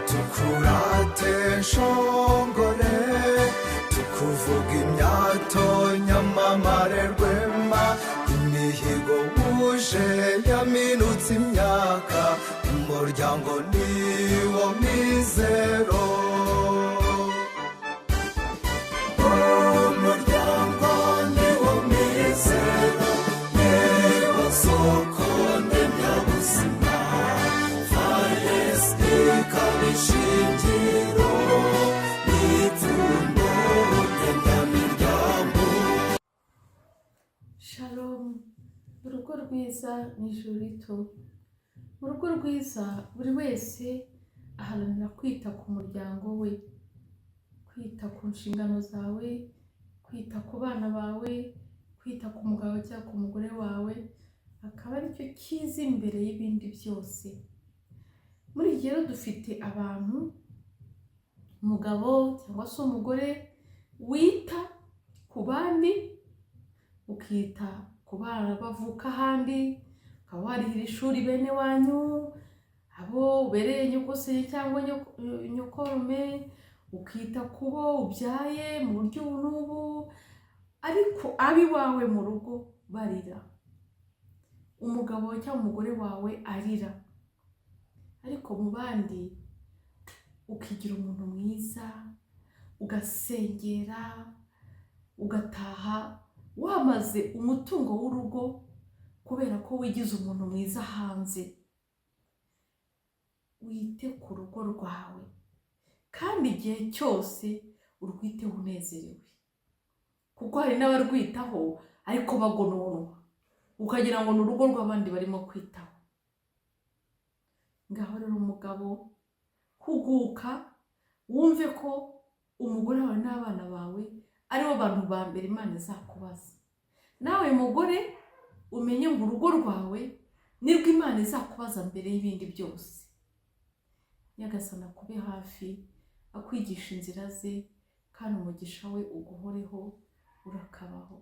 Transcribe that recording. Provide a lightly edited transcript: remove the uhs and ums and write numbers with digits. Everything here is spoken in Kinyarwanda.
Tukurate nshongore, tukuvuga imyato, nyamamare rwema. Imihigo wuje yaminutse imyaka, umuryango niwo mizero. Umuryango niwo mizero, niwo soko ndemyabuzima, FARS ikaba ishingiro n'ipfundo ndemyamiryango. Shalom. Urugo rwiza ni ijuru rito. Mu rugo rwiza, buri wese aharanira kwita ku muryango we, kwita ku nshingano zawe, kwita ku bana bawe, kwita ku mugabo cyangwa ku mugore wawe, akaba aricyo cyiza imbere y'ibindi byose. Muri iki gihe rero dufite abantu, umugabo cyangwa se umugore wita ku bandi, ukita ku bana bavuka ahandi, ukaba warihira ishuri bene wanyu, abo ubereye nyogosenge cyangwa nyokorume, ukita ku bo ubyaye mu buryo ubu n'ubu, ariko ab'iwawe mu rugo barira, umugabo cyangwa umugore wawe arira, ariko mu bandi ukigira umuntu mwiza, ugasengera, ugataha wamaze umutungo w'urugo kubera ko wigize umuntu mwiza hanze. Wite ku rugo rwawe, kandi igihe cyose urwiteho unezerewe, kuko hari n'abarwitaho ariko bagononwa, ukagira ngo ni urugo rw'abandi barimo kwitaho. Ngaho rero umugabo, huguka, wumve ko umugore wawe n'abana bawe aribo bantu ba mbere Imana izakubaza. Nawe mugore, umenye ngo urugo rwawe nirwo Imana izakubaza mbere y'ibindi byose. Nyagasani akube hafi, akwigisha inzira ze, kandi umugisha we uguhoreho. Urakabaho.